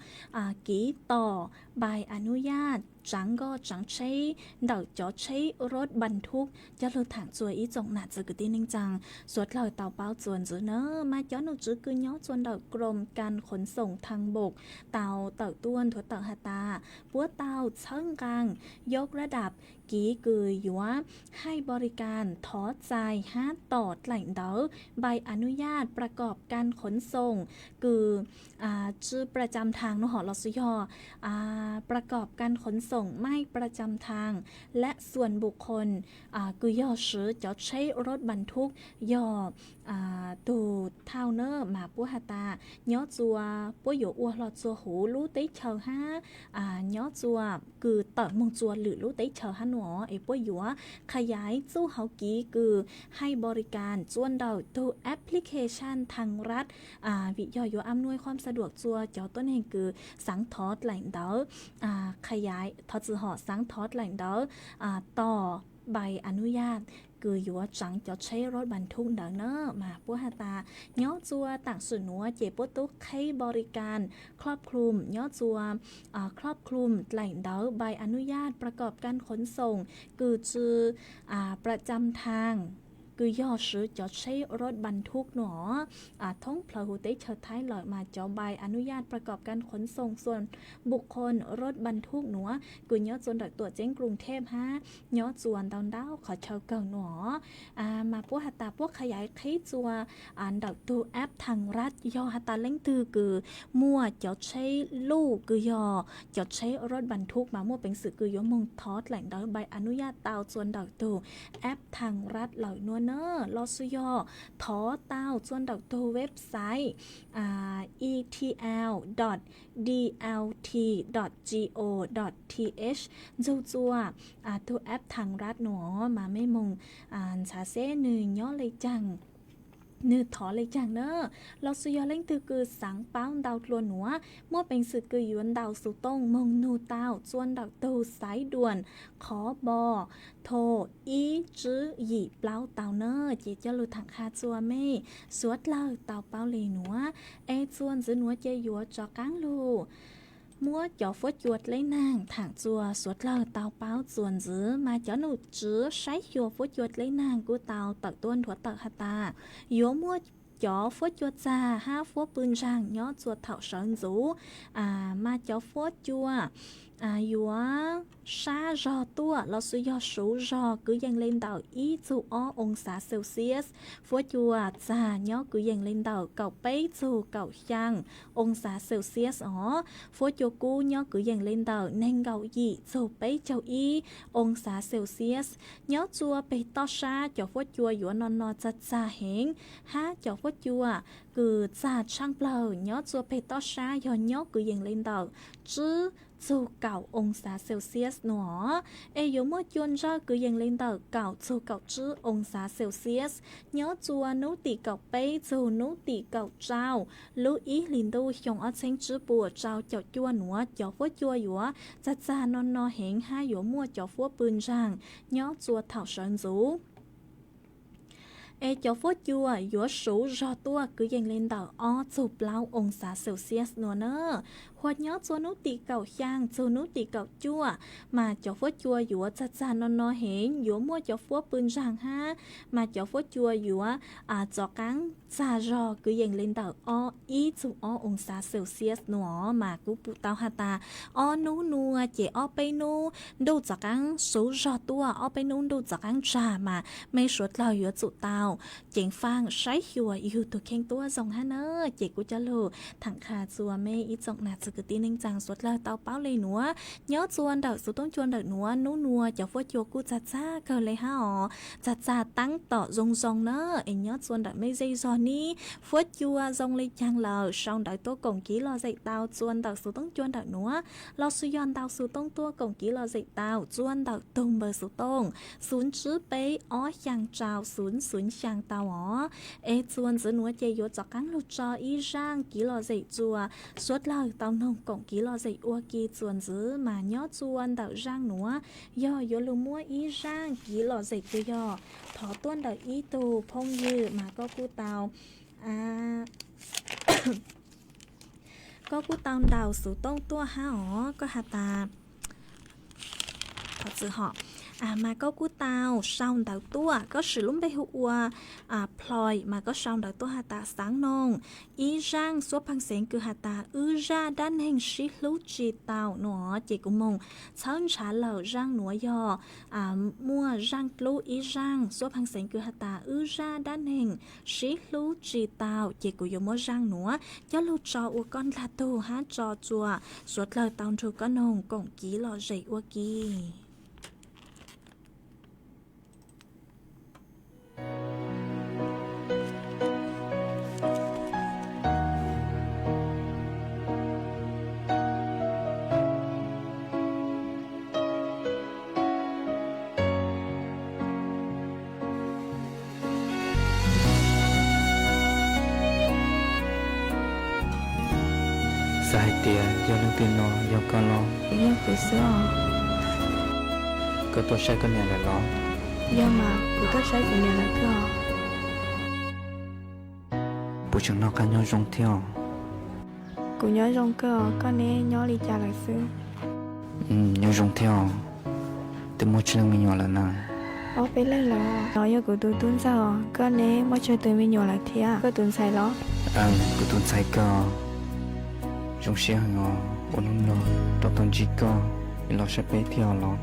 kiv tom bai anuyaaj tsaav nkoj tsaav tsheb ntawm cov tsheb rub npa thuj coj lug thaam txuas ib tsoom nam txiv kwv tij neej tsaa suav dlawg tau paub txuas ntxiv na. Mas cov nom tswv kws nyob txuas ntawm Krom Kan Khuv Xoom Thaj Npum tau tawm tuaj nthuav tawm has tas puab tau txhawb nqaa yog rab dam kiv kws yuav haij npo ri kas thov txais hab tom dlaim ntawv bai anuyaaj pra kom kan khuv xoom kws tsi pra cam thaas nuav hov los xwv yog pra kom kan khuv xoom maij pra cam thaas lab xuam npum qhoo kws yog swv cov tsheb rub npa thuj yog tug thauj na. Mas puab has tas nyob txuas puab yuav ua hlo txuas huv lub teb chaws hab nyob txuas kws tawm moog txuas lwm lub teb chaws hab nuav es puab yuav qha yaiv txuj hauv kiv kws haij npo ri kas txuas ntawm tug application thaas rab vim yog yuav am nuaj qhuam xa duam txuas cov tuab neeg kws xaav thov dlaim ntawv qha yaiv thov txim hom xaav thov dlaim ntawv tom bai anuyaaj kws yuav tsaav cov tsheb rub npa thuj ntawd na. Mas puab has tas nyob txuas taam sim nuav ces puab tub qheb npo ri kas khlob khloom nyob txuas khlob khloom dlaim ntawv bai anuyaaj pra kom kan khuv xoom kws tsi pra cam thaas kws yog swv cov tsheb rub npa thuj nuav thoob plawg huv teb chaws Thaib lawm. Mas cov bai anuyaaj pra kom kan khuv xoom xuam npum qhoo rub npa thuj nuav kws nyob txuas ntawm tuam ceeb Kruv Theb hab nyob txuas ntau ntau qhov chaw kawg nuav. Mas puab has tas puab qha yaiv qheb txuas ntawm tug app thaas rab yog has tas leej twg kws muaj cov tsheb luj kws yog cov tsheb rub npa thuj mas muaj peev xwm kws yuav moog thov dlaim ntawv bai anuyaaj tau txuas ntawm tug app thaas rab lawm nuav na. Los xwv yog thov tau txuas ntawm tug website etl dot dlt dot go dot th ntxug txuas tug app thaas rab nuav mas mej moog ntxhaav seb nwg nyob le caag, nwg thov le caag na. Los xwv yog leej twg kws xaav paub ntau dlua nuav muaj peev xwm kws yuav ntaus xuv tooj moog nug tau txuas ntawm tug xaiv duam qhov npo thom ib tsib yim plaub tau na. Ces coj lug thaam qha txuas mej suav dlawg tau paub le nuav. Es txuas ntxiv nuav ces yuav rov qaab lug muab cov fuab cua dleb naag thaam txuas suav dlawg tau paub txuas ntxiv. Mas cov nom tswv saib xyuas fuab cua dleb naag kuj tau tawm tuaj nthuav tawm has tas yuav muaj cov fuab cua txag hab fuab pw ntsaag nyob txuas thaum sawv ntxuv, mas cov fuab cua yuav sab zog tuaj los xwv yog suv zog kwv yees le ntawm ib txug ob oo xav Celsius. Fuab cua txag nyob kwv yees le ntawm kaum peb txug kaum xyaa oo xav Celsius os. Fuab cua kub nyob kwv yees le ntawm neeg nkaum yim txug peb caug ib oo xav Celsius. Nyob txuas peg toj sab cov fuab cua yuav no no txag txag heev, hab cov fuab cua kws txag tshaaj plawg nyob txuas peg toj sab yog nyob kwv yees le ntawm tsib txug kaum oo xav Celsius nuav. Es yuav muaj cua ntsawj kwv yees le ntawm kaum txug kaum tsib oo xav Celsius. Nyob txuas nub tim kaum peb txug nub tim kaum rau lub ib hlis ntuj xyoo ob txheeb tsib puas rau caum cuaj nuav cov fuab cua yuav txag txag no no heev hab yuav muaj cov fuab pw ntsaag nyob txuas thaum sawv ntxuv. Es cov fuab cua yuav suv zog tuaj kwv yees le ntawm ob txug plaub oo xav Celsius nuav na. Hua nyob txuas nub tim kaum xyaa txug nub tim kaum cuaj, mas cov fuab cua yuav txag txag no no heev, yuav muaj cov fuab pw ntsaag hab, mas cov fuab cua yuav txov qaab txag zog kwv yees le ntawm ob ib txug ob oo xav Celsius nuav. Mas kuv pum tau has tas ob nub nua ces ob peb nub ntuj txov qaab suv zog tuaj, ob peb nub ntuj txov qaab tsag, mas mej suav dlawg yuav tsum tau ceev faaj saib xyuas yug tug kheej tuab zoo hab na. Ces kuv coj lug thaam qha txuas mej ib tsoom nam txiv kwv tij neej tsaa suav dlawg tau paub le nuav. Nyob txuas ntawm xuv toob cua ntawm nuav nub nua cov fuab cua kuj txag txag kawg le hab os, txag txag taab tom zoo zoo na. Es nyob txuas ntawm mej zej zog nib fuab cua zoo le caag lawm sau ntawv tuaj koom kiv lom zem tau txuas ntawm xuv toob cua ntawm nuav, los xwv yog ntau xuv toob tuaj koom kiv lom zem tau txuas ntawm tug npawb xuv toob xuv tsib peb ob xyaa rau xuv xuv xyaa tau os. Es txuas ntxiv nuav ces yuav tsov qaab lug tso ib zaaj kiv lom zem txuas suav dlawg tau Noog koom kiv lom zem ua ke txuas ntxiv mas nyob txua ntawm zaaj nuav, yog yuav lug muab ib zaaj kiv lom zem kws yog thov tuaj ntawm ib tug phooj ywg mas koj kuj tau, koj kuj tau ntaus xuv tooj tuaj hab os, koj has tas, mas koj kuj tau sau ntawv tuaj, koj siv lub npe hu ua Ploy mas koj sau ntawv tuaj has tas xaav noog ib zaaj xuab pheej xeev kws has tas wb zaj dab neeg sib hlub tsi tau no, ces kuv moog txhawb ntshav lawm zaaj nuav yog muaj zaaj dlub ib zaaj xuab pheej xeev kws has tas wb zaj dab neeg sib hlub tsi tau, ces kuv yuav muab zaaj nuav coj lug tso ua koj ntaag tug hab tso txua suav dlawg tau nrug koj noog koom kiv lom zem ua ke. Xav hais tias yog leej twg no, yog koj los? Yog kuv xwb os. Koj tuaj saib koj niam lawm los? Yog mas, kuv tuaj saib kuv niam lawm kawg. Puas tseem noj qab nyob zoo thiab os? Kuv nyob zoo kawg os, koj neb nyob li cas lawm xwb? Nyob zoo thiab os. Twb muaj tsawg leej me nyuam lawm na? Ob peb leeg lawm. Nov yog kuv tus tub ntxawg os, koj neb muaj tsawg tus me nyuam lawm thiab? Koj tus ntxhais los? Kuv tus ntxhais kawg. Zoo siab heev os, ua hnub no rov tau ntsib koj, los saib peb thiab os los?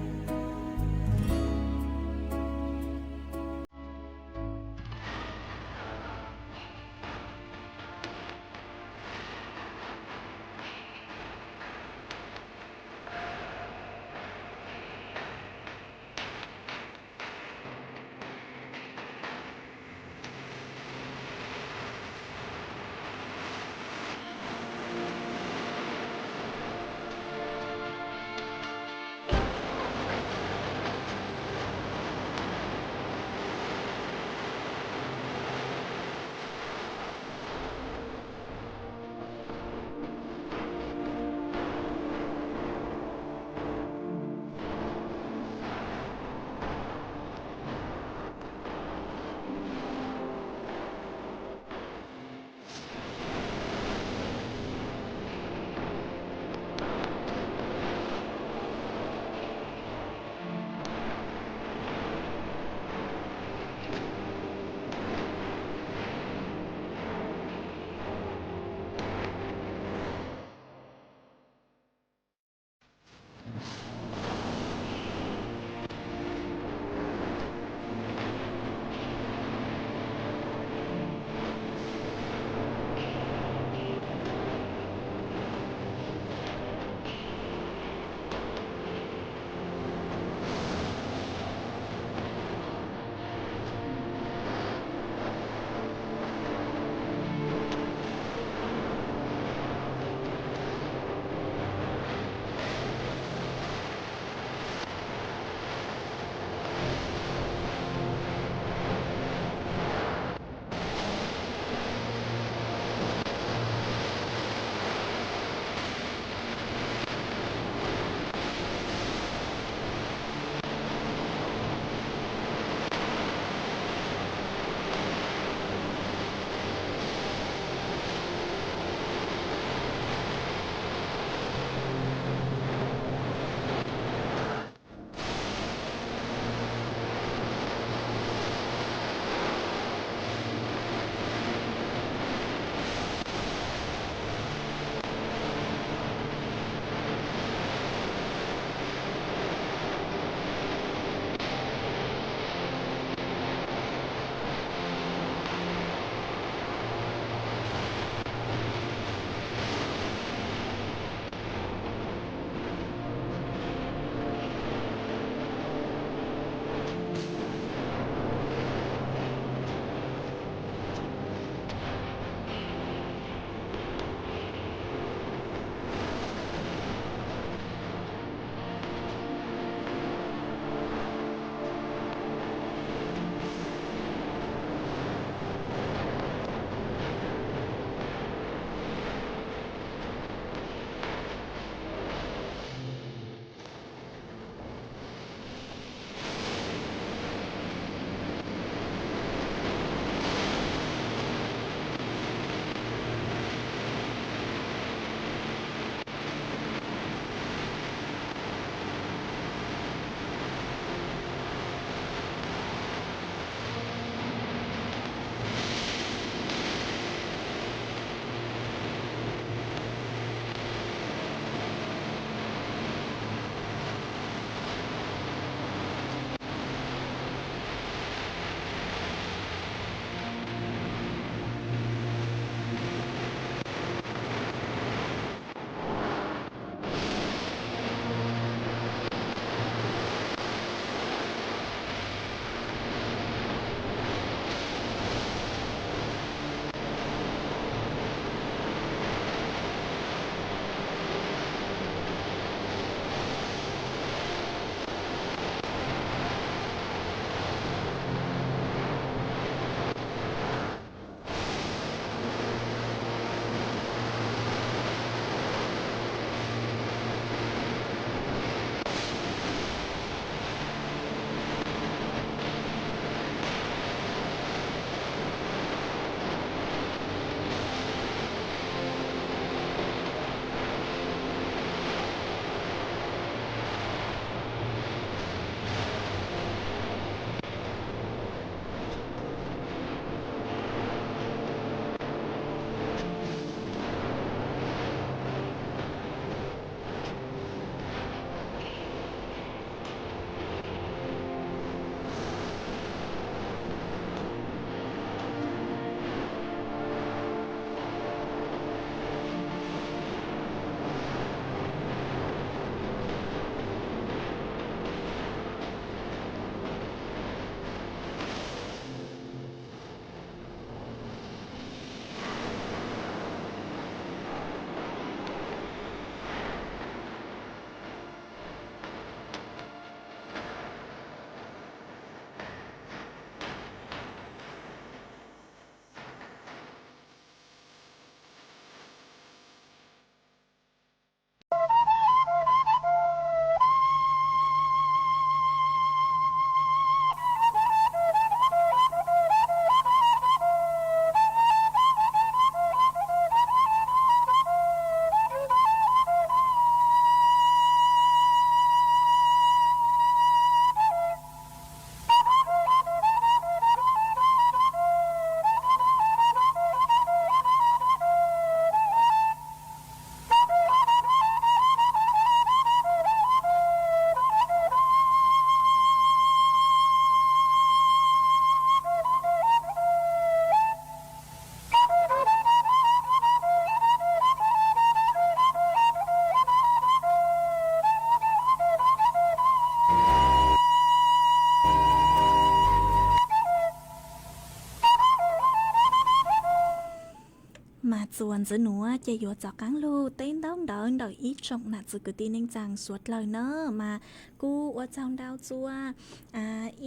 Mas txuas ntxiv nuav ces yuav rov qaab lug teb ntaub ntawv ntawm ib tsoom nam txiv kwv tij neej tsaa suav dlawg na. Mas kuv ua tsaug ntau txug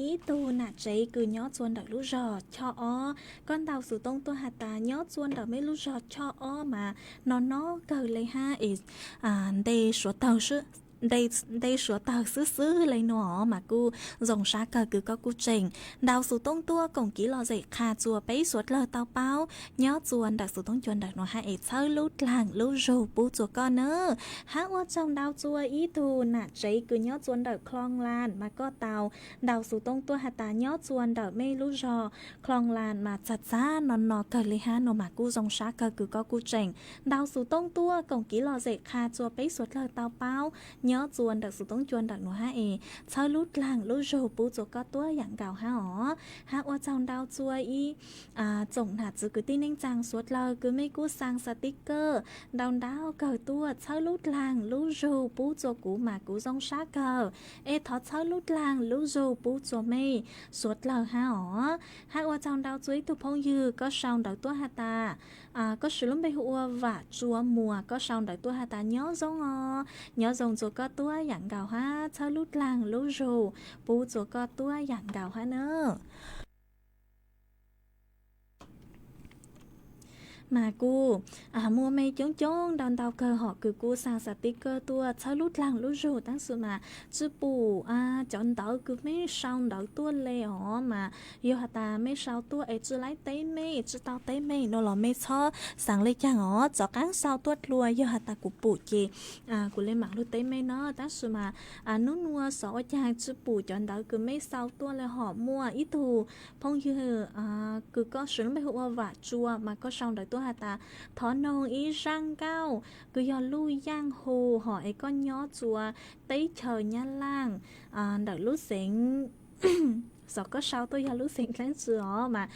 ib tug nam tsev kws nyob txug ntawm lub zog Choj Ob, koj ntaus xuv tooj tuaj has tas nyob txug ntawm meb lub zog Choj Ob mas no no kawg le hab es nte suav tawg nte suav tawg xwb xwb le nuav mas kuj zoo sab kawg kws koj kuj tseem ntaus xuv tooj tuaj koom kev lom zem qha txug peb suav dlawg tau paub nyob txug ntawm xuv tooj cua ntawm nuav hab es txhawb lub dlaag lub zug pub txug koj na. Hab ua tsaug ntau txug ib tug nam tsev kws nyob txug ntawm Clon Lan mas koj tau ntaus xuv tooj tuaj has tas nyob txug ntawm mej lub zog Clon Lan mas txag txag no no kawg le hab nuav mas kuj zoo sab kawg kws koj kuj tseem ntaus xuv tooj tuaj koom kev lom zem qha txug peb suav dlawg tau paub nyob txug ntawm xuv tooj cua ntawm nuav hab es txhawb lub dlaag lub zug pub txug koj tuab yaam nkaus hab os. Hab ua tsaug ntau txug ib tsoom nam txiv kwv tij neej tsaa suav dlawg kws mej kuj xaa xas tiv kawj ntau ntau kawg tuaj txhawb lub dlaag lub zug pub txug kuv mas kuv zoo sab kawg. Es thov txhawb lub dlaag lub zug pub txug mej suav dlawg hab os. Hab ua tsaug ntau txug ib tug phooj ywg koj sau ntawv tuaj has tas koj swv lub npe hu ua Vam Tsua Muas, koj sau ntawv tuaj has tas nyob zoo os, nyob zoo txug koj tuab yaam nkaus hab txhawb lub dlaag lub zug pub txug koj tuab yaam nkaus hab na. Mas kuj muaj mej coob coob ntau ntau kawg hom kws kuj xaa xas tiv kawj tuaj txhawb lub dlaag lub zug tab sis mas tsi pum cov ntawv kws mej sau ntawv tuaj le os mas yog has tas mej sau tuaj es tsi laib teb mej tsi tau teb mej no los mej txhob xaav le caag os, rov qaab sau tuaj dlua yog has tas kuv pum ces kuv le maam lug teb mej no tab sis mas nub nua xyov ua caag tsi pum cov ntawv kws mej sau tuaj le hom muaj ib tug phooj ywg kws koj swv lub npe hu ua Vam Tsua mas koj sau ntawv tuaj has tas thov noog ib zaaj nkauj kws yog luj yaaj hu hom es koj nyob txug teb chaws Nyab Laaj ntawm lub xeev xyov koj sau tuaj yog lub xeev dlaab tsi os mas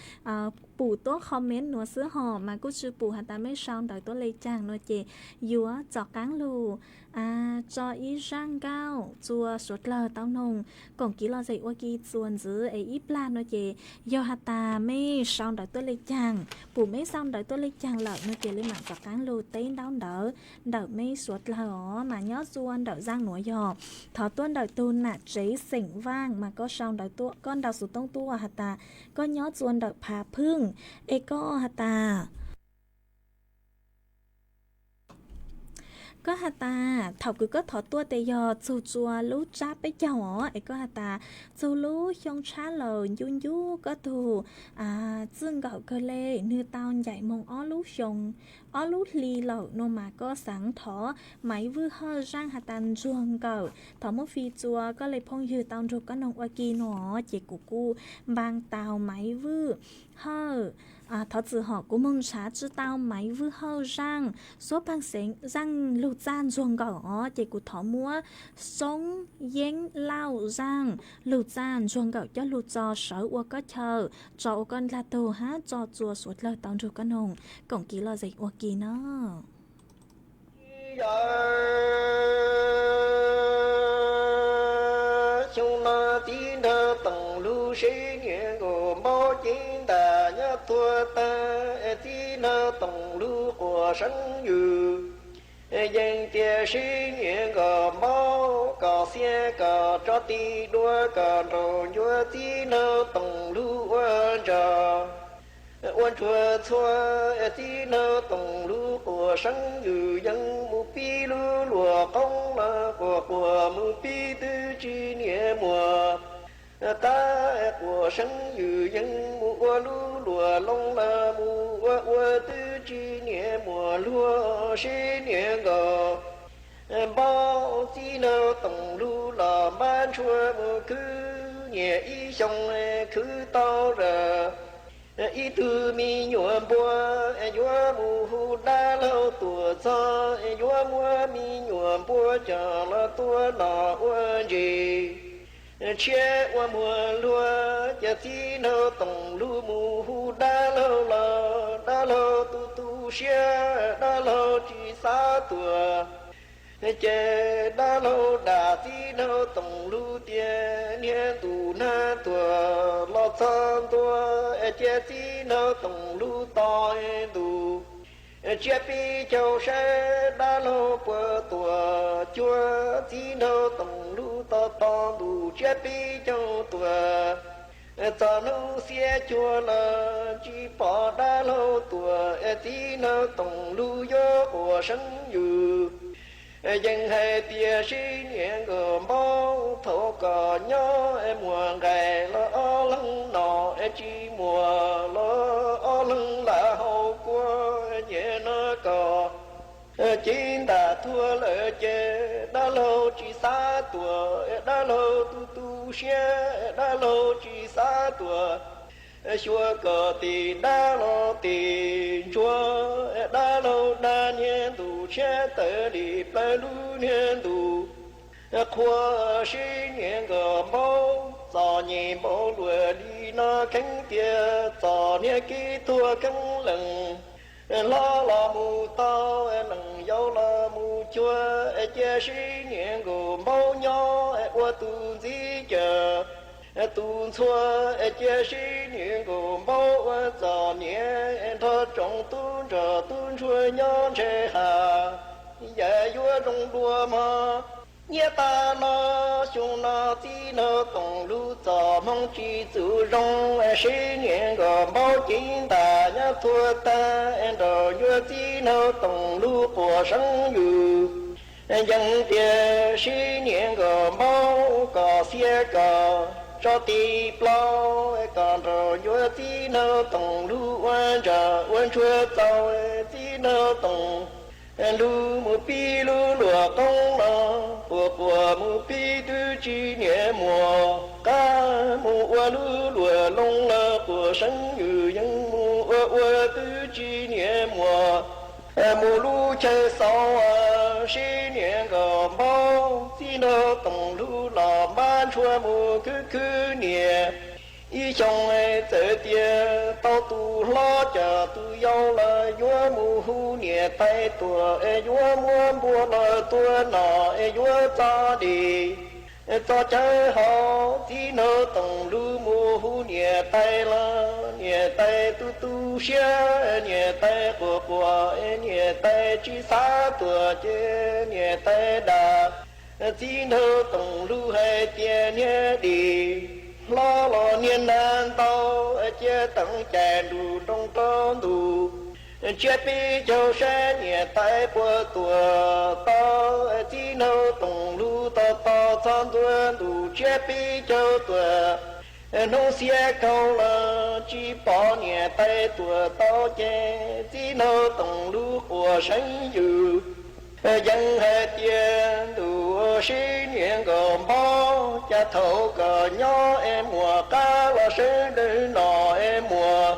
pum tuab comment nuav xwb hom mas kuj tsi pum has tas mej sau ntawv tuaj le caag no ces yuav rov qaab lug tso ib zaaj nkauj txug suav dlawg tau noog koom kev lom zem ua ke txuas ntxiv es ib plag no ces yog has tas mej sau ntawv tuaj le caag pum mej sau ntawv tuaj le caag lawm no ces le maam rov qaab lug teb ntaub ntawv ntawm mej suav dlawg os mas nyob txug ntawm zaaj nuav yog thov tuaj ntawm tug nam tsev xeem Vaaj mas koj sau ntawv tuaj koj ntaus xuv tooj tuaj has tas koj nyob txug ntawm Phav Phwj es koj has tas koj has tas thaum kws koj thov tuaj tes yog txug txua lub tsab peb caug os es koj has tas txug lub xyoo tshab lawm ncu ncu koj tug txwj nkaum kawg le nwg tau ncaim moog ob lub xyoo ob lub hli lawm no mas koj xaav thov Maiv Vwj Hawj zaaj has tas ntsuag nkawm thov muab fi txua koj le phooj ywg tau nrug koj noog ua ke no ces kuv kuj npaa tau Maiv Vwj Hawj thov txim hom kuv moog nrhav tsi tau Maiv Vwj Hawj zaaj, suab paag xeev zaaj lug txaj ntsuag nkawm os ces kuv thov muab Soob Yeeb Lauj zaaj lug txaj ntsuag nkawm coj lug tso sawv ua koj chaw, tso ua koj ndlag tug hab tso txua suav dlawg tau nrug koj noog koom kev lom zem ua ke no. Xyoo no txiv nraug Toom Lug sib niam nkaus npaub ceev ntam nyob tuag tag, txiv nraug Toom Lug quas seeb yws yeej tias sib niam nkaus npaub kom xiab kom tso ti dua kom nraum ncuav txiv nraug Toom Lug ua ntsaug ua ntsuag txhua. Txiv nraug Toom Lug quas seeb yws yeej mus pib lub luam qoob no quas quas mus pib twb tsi niam muas tab, quas seeb yws yeej mus ua lub luam loo no mus ua ua twb tsi niam muas luag sib niam nkaus npaub. Txiv nraug Toom Lug los npab ntshua mus khwv nyiam ib xyoo khwv tau zawm ib tug me nyuam npua yuav mus hu dab laug tuam txog, yuav muab me nyuam npua coj los tua nom ua ntsis tshiab ua muag luag. Ces txiv nraug Toom Lug mus hu dab laug los dab laug tu tu siab, dab laug tsis xav tuag. Ces dab laug dam txiv nraug Toom Lug tias niag ntuj nag tuag los txog ntua, ces txiv nraug Toom Lug tos ntuj Tsiab pib caug saib dab laug puas tuag, cuag txiv nraug Toom Lub tos tos ntuj tsiab pib caug tuag. Txog hnub xiab cuag los tsis pom dab laug tuag, txiv nraug Toom Lub yuav quas seeb yus. Yeej hais tias sib niam nkawm npaub thaum kom nyob muag nqais los ob leeg no, tsis muag los ob leeg lam hau kua nyiam no kom. Cev ntam thuav lawm ces dab laug tsis xav tuag, dab laug tu tu siab, dab laug tsis xav tuag. Xyuas kom tim dab los tim ntsuag, dab laug dag niag ntuj tshiab tawm li plaws lub niag ntuj. Qhua sib niam nkawm npaub txom nyem npaum luaj li no kheev tiag, txom niag kev tuag kheev lees. Hlob los mus tau, lees yau los mus cuag, cia sib niam nkawm npaub nyob ua tus ntxiv cawm tus ntxhua. Cia sib niam nkawm npaub ua txom nyem nrog tsoom tub ntsuag tub ntsuag nyob ntshe has yam yuav zoo dua mog. Nyiaj tag no xyoo no txiv nraug Toom Lub txom hmoo tsis txwm zoo, sib niam nkawm npaub cev ntam nyob thuav tag nraum yuav txiv nraug Toom Lub quas seeb yus. Yeej tias sib niam nkawm npaub kom xiab kom tso ti plaub kom nraum yuav txiv nraug Toom Lub ua ntsag ua ntsuag txaus. Txiv nraug Toom Lub mus pib lub luam qoob los quas quas mus pib twb tsis niam muag, qab mus ua lub luam loo los quas seeb yus yeej mus ua ua twb tsis niam muag. Mus lub chaw xauv sib niam nkawm npaub txiv nraug Toom Lub los npab ntshua mus khwb khwb niam. Ib xyoo txawm tias tau tus hlob cawm tus yau los yuav mus hu niam tais tuam, yuav muab npua los tua nom, yuav txo dim txo cawv hauv. Txiv nraug Toom Lub mus hu niam tais los niam tais tu tu siab, niam tais quas quas, niam tais tsis xav tuam ces niam tais dag. Txiv nraug Toom Lub hais tias niag dim hlob los niag nag ntau, cia teev cais nrus nroo rau ntuj. Tsiab pib caug saib niam tais puas tuam tau, txiv nraug Toom Lub tos tos txog ntua ntuj tsiab pib caug tuam. Hnub xiab kaug los tsis pom niam tais tuam tau ces txiv nraug Toom Lub quas seeb yus. Yeej hais tias ntuj sib niam nkawm npaub, cas thaum kom nyob es muam qab los sawv daws nom es muam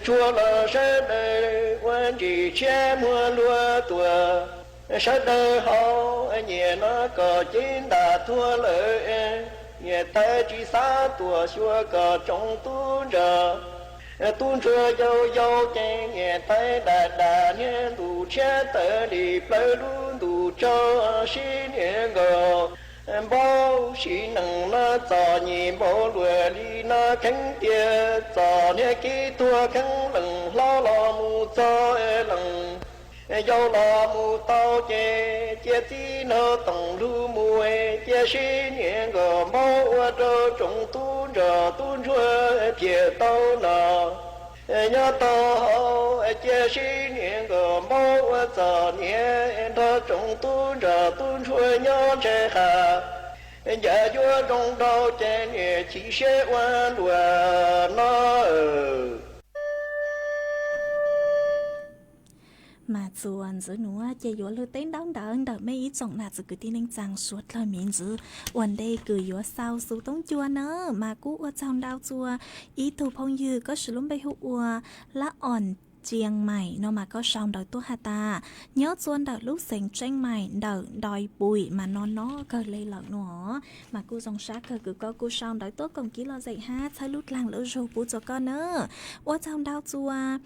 tsuag los sawv daws ua ntsis tshiab muag luag tuam. Sawv daws hauv nyias no kom cev ntam thuav lawm, niam tais tsis xav tuam xyuas kom tsoom tub ntsuag. Tub ntsuag yau yau ces niam tais dag dag niag ntuj tshiab tawm li plaws lub ntuj tsaug sib niam nkawm npaub sib neej no txom nyem npaum luaj li no kheev tiag txom niag kev tuag kheev lees hlob los mus txog lees yau los mus tau ces cia txiv nraug Toom Lub mus cia sib niam nkawm npaub ua rau tsoom tub ntsuag tub ntsuag thiaj tau nom. Nyob tau hauv cia sib niam nkawm npaub ua txom niam nrog tsoom tub ntsuag tub ntsuag nyob ntshe has yam yuav zoo nraug ces niam chim siab ua luaj no. Mas txuas ntxiv nuav ces yuav lug teb ntaub ntawv ntawm mej ib tsoom nam txiv kwv tij neej tsaa suav dlawg miv ntxiv. Ua ntej kws yuav xaus xu toob cua na mas kuj ua tsaug ntau txuas ib tug phooj ywg koj siv lub npe hu ua Lab Oom Tsiaj Maim no mas koj sau ntawv tuaj has tas nyob txua ntawm lub xeev Tseej Maim ntawm Doi Puim mas no no kawg le lawm no. Mas kuj zoo sab kawg kws koj kuj sau ntawv tuaj koom kev lom zem hab txhawb lub dlaag lub zug pub txuas koj na. Ua tsaug ntau txuas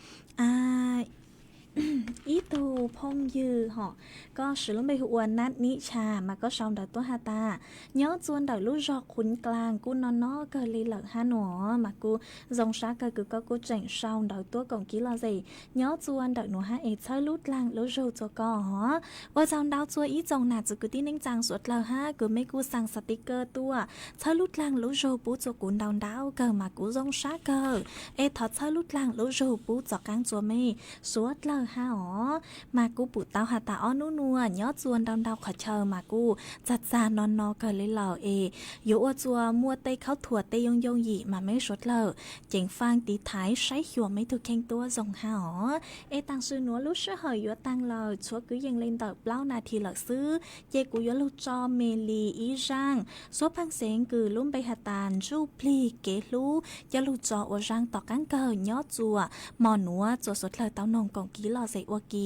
ib tug phooj ywg hom, koj siv lub npe hu ua Nab Nim Tsha mas koj sau ntawv tuaj has tas, nyob txua ntawm lub zog Qhuv Klaas kuj no no kawg li lawm hab nuav mas kuj zoo sab kawg kws koj kuj tseem sau ntawv tuaj koom kib lom zem nyob txua ntawm nuav hab es txhawb lub dlaag lub zug txua koj os. Ua tsaug ntau txua ib tsoom nam txiv kwv tij neej tsaa suav dlawg hab kws mej kuj xaa xas tis kawg tuaj txhawb lub dlaag lub zug pub txua kuv ntau ntau kawg mas kuv zoo sab kawg. Es thov txhawb lub dlaag lub zug pub txov qaab txua mej suav dlawg hab os. Mas kuv pum tau has tas ob nub nuav nyob txua ntau ntau qhov chaw mas kuj txag txag no no kawg li lawm es yuav ua txua muaj tej khaub thuas tej yooj yooj yim mas mej suav dlawg ceev faj tiv thaiv saib xyuas mej tug kheej tuab zoo hab os. Es taam sim nuav lub sij hawm yuav taag lawm, tshuav kwv yees le ntawm plaub nas this lawm xwb ces kuv yuav lug tso me li ib zaaj suab phaaj xeev kws lub npe has tas Ntsuj Plig Kev Hlub coj lug tso ua zaaj tom qaab kawg nyob txua mo nuav txua suav dlawg tau noog koom kib lom zem ua ke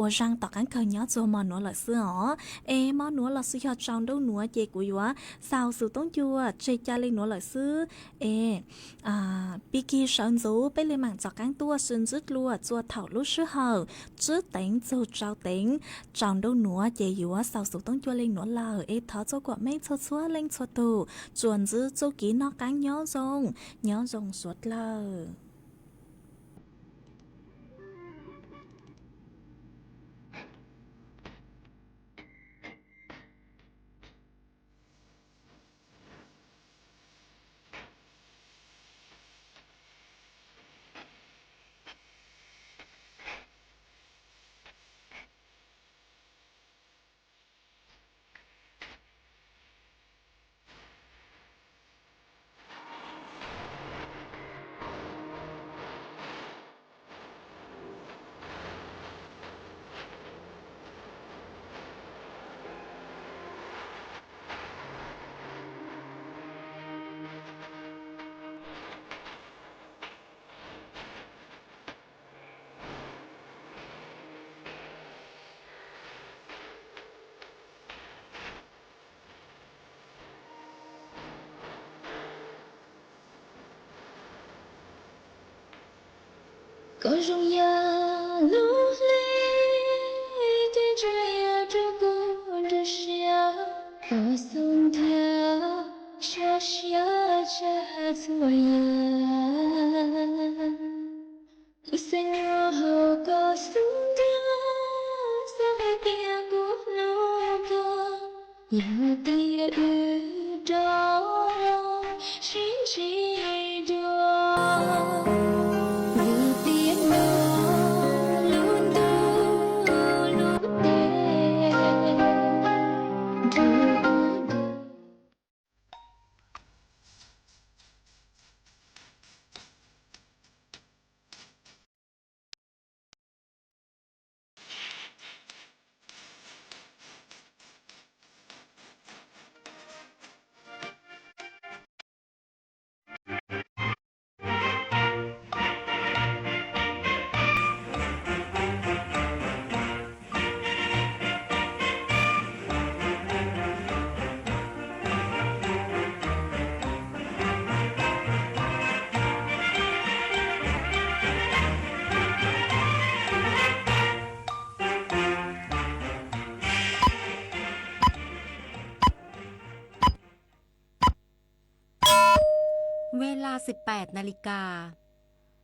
ua zaaj tom qaab kawg nyob txua mo nuav lawm xwb os. Es mo nuav los xwb yog tsaus ntuj nuav ces kuv yuav xaus xus toob ncua tseg ca le nuav lawm xwb. Es pig kig sawv ntxuv peb le maam txov qaab tuaj sib ntsib dlua txua thaum lub sij hawm tsib teev txug rau teev. Tsaus ntuj nuav ces yuav xaus xus toob ncua le nuav lawm es thov txua kuam mej txhua txhua leej txhua tug tsuas ntsib txuj kev noj qaab nyob zoo, nyob zoo suav dlawg. Koj zoo yam lub hleb, twb tsuas yog rau kuv nrog siab, koj xub ntiag siab siab tshaj txhua yam. Xeeb nyuam hauv koj xub ntiag, xav hais tias kuv hlub koj, yog tias wb rov sib ntsib dua, yog tias muaj lub ntuj lub teb nrog wb. Ves las siv pem nas li kas.